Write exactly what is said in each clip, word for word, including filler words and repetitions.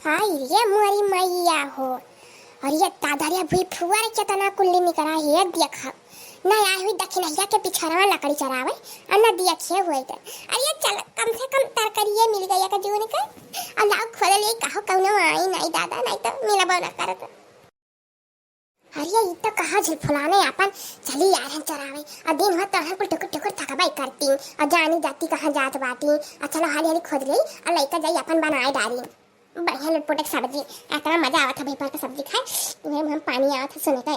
हाय रे मोरी मैया हो। अरे दादा रे, अभी फुआ रे केतना कुल्ली निकरा है, देख। ना आई हुई दखिनहिया के पिछरवा लकड़ी चरावे, और ना दिया खे हुए के। अरे चल, कम से कम तरकारिये मिल गया का जून के। और लाओ खोद ले, कहो कौनो आई नहीं दादा, नहीं तो मिलबो ना करत। अरे ई तो कहाँ झिलफुलाने अपन चली आ रहे चरावे। और दिन भर तोहन कुल टुकुर टुकुर थकबाई करती, और जानी जाती कहाँ जात बाटी। और चलो हाली हाली खोद ले, और लइका जाई अपन बनाए डारी। बढ़िया लुटपुट एक सब्जी, इतना मजा आवत है भीपर के सब्जी खाए, मुँह में पानी आवत है सुन के।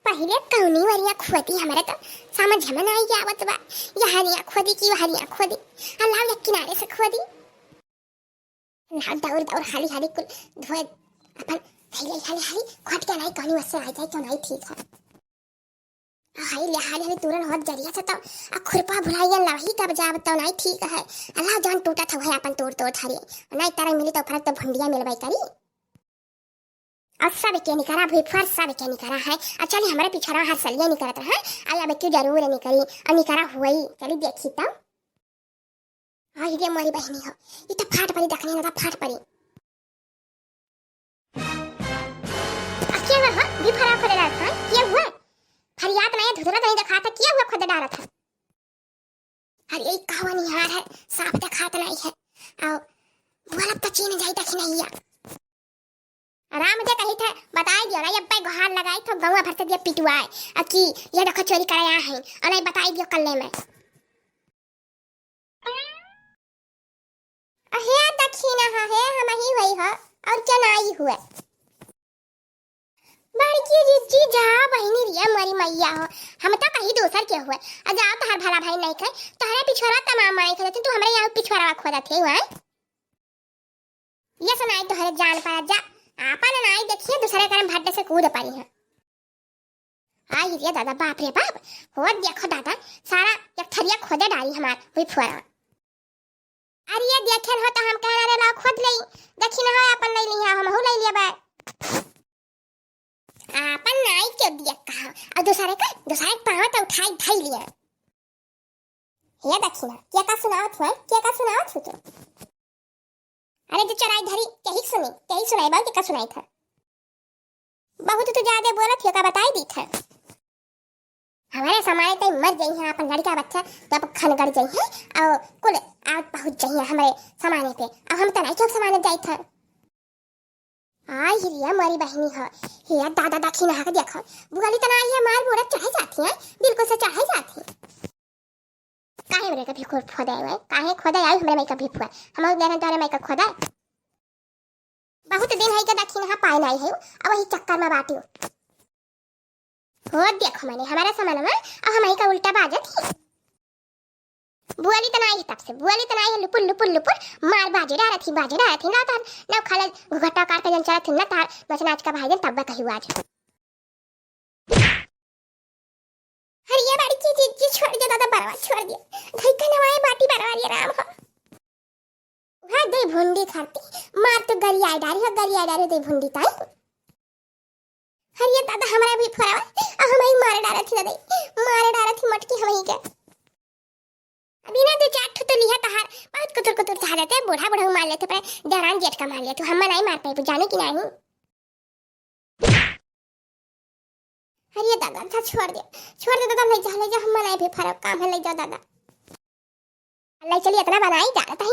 पहिले कौनी वरिया खोदी, हमरे तो समझ में नाई आवत बा। ये हरिया खोदी कि वो हरिया खोदी, आ लाओ एक किनारे से खोदी। लाओ दौड़ दौड़ हाली हाली कुल धोए अपन, हाली हाली हाली खोद के नाई कौनी वसे आ जाए तो नाई ठीक है। हाय ले, हाय ले, तुरन होत जरिया से तो आ खुरपा भुलाइया लाही तब जाब तो नाई ठीक है। अल्लाह जान टूटत हुए अपन तोड़ तोड़ धरे, नाई तरह मिली तो फरक तो भुंडिया मिलबई करी। और सब के निकरा भुई फर सब के निकरा है। आ चली हमरे पिछड़ा हर सलिया निकरत रहा, आई अब क्यों जरूर निकरी, और निकरा हुई, चली देखी तब। हाय रे मोरी बहिनी हो, ई तो फाट परी, देखनी ना तो फाट परी। आ के हुआ हो? भी फरा खोदे डालत है, के हुआ? फरियाद नहीं, धुधरा नहीं दिखाता, के हुआ खोदे डालत है? अरे ई कहवा निहार है, साफ दिखात नहीं है। आओ, बोलब तो चीन जाई दखिनहिया। आराम जे कही थे, बताई दियो ना, ये पे गुहार लगाई तो गौवा भर से दिया पिटुआए। आ कि ये देखो चोरी करे आए हैं, और नहीं बताई दियो कल्ले में। अहे दखिना हा हे, हम ही हुई हो, और क्या नाई हुए। बड़की जीजी जा बहिनी रिया मोरी मैया हो, हम तो कहीं दूसर के हुए। आ जाओ तोहर भला भाई नहीं खे, तोहरे पिछोरा तमाम माई खे, तू हमरे यहाँ पिछोरा खोदत है हुए। ये सुनाई तोहरे जान पर जा, आपन नाई देखिए दूसरे करम भड्डे से कूद पड़ी है। आई रे दादा, बाप रे बाप, हो देखो दादा, सारा एक थरिया खोदे डाली हमार हुई फुआरा। अरे ये देखे हो तो हम कहना रे लाओ खोद ले, देखी ना हो अपन ले ली है, हम हो ले लिया बा। आपन नाई के दिया कहा, और दूसरे का, दूसरे के पाँव तो उठाई, उठाई लिया। हे दखिना, के का सुनावत हुआ, के का सुनावत हो तू? अरे जो चराई धरी, के ही सुनी, के ही सुनाई बा, के का सुनाई था? बहुत तो ज्यादा बोलत हो, का बताई दी था। हमारे समाने तई मर गई हैं अपन लड़का बच्चा, तब खनगड़ गई हैं, और कुल आग पहुँच गई हैं हमारे समाने पे, और हम तो नहीं चौक समाने जाई था। आई हिरिया मोरी बहिनी हो, हे दादा दखिना के देखो, बुआली तना आई है, मार बोरा चढ़े जाती है, बिल्कुल से चढ़े जाती है। काहे मेरे का भिखुआ खोदा है, काहे खोदा है हमरे माई का भिखुआ, हम और मेरे तोरे माई का खोदा। बहुत दिन है के दखिना पाए नहीं है, अब वही चक्कर में बाटी। हो देखो मने हमारा समानवा, अब हमही का उल्टा बाजत ही। बुआली त नाई है तब से, बुआली त नाई है, लुपुर, लुपुर, लुपुर, मार बाजे डारत ही, बाजे डारत ही, ना तार, ना खाले घुघटा काट के जन चलत ही, ना तार, नच नाच का भाई जन तब कही आज। अरे ये बड़की जीजी छोड़ दे दादा, बरवा छोड़ दे। धई के नवाए बाटी बरवा रे राम हो। हाँ, दे भुंडी खाती, मार तो गरिया डारी हो, गरिया डारी दे भुंडी ताई। अरे ये दादा, हमरा भी फोरवा, आ हमही मारे डारत ही दादा, मारे डारत ही मटकी हमही के। अभी ना दो चार ठो तो लिहा तहार, बहुत कुतुर कुतुर था देते, बूढ़ा बूढ़ा मार लेते, पर देवरान जेठ का मार लेते, हम नहीं मार पाए, जाने की नहीं। अरे दादा, अच्छा छोड़ दे, छोड़ दे दादा, ले जा, ले जा, हम नहीं भी फरक काम है, ले जा दादा। ले चली इतना बनाई जा रहा था,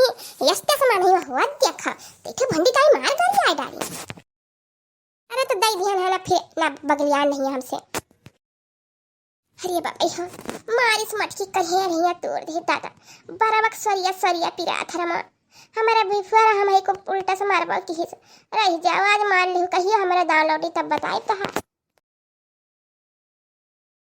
यस्ते समान ही हुआ, देखा, देखे भंडी ताई मार कर जाए डाली। अरे तो दई दिहन है ना, फिर ना बगलियान नहीं है हमसे। अरे बाप रे, हाँ, मारिस मटकी करिया रहिया तोड़ दे दादा। बरबक सरिया सरिया पिरा धरमा। हमारा भिफुआ हमही को उल्टा से मारबो किहिस। रह जाओ, आज मार लिहु, कहियो हमारा दांव लौटी तब बताए तो हाँ।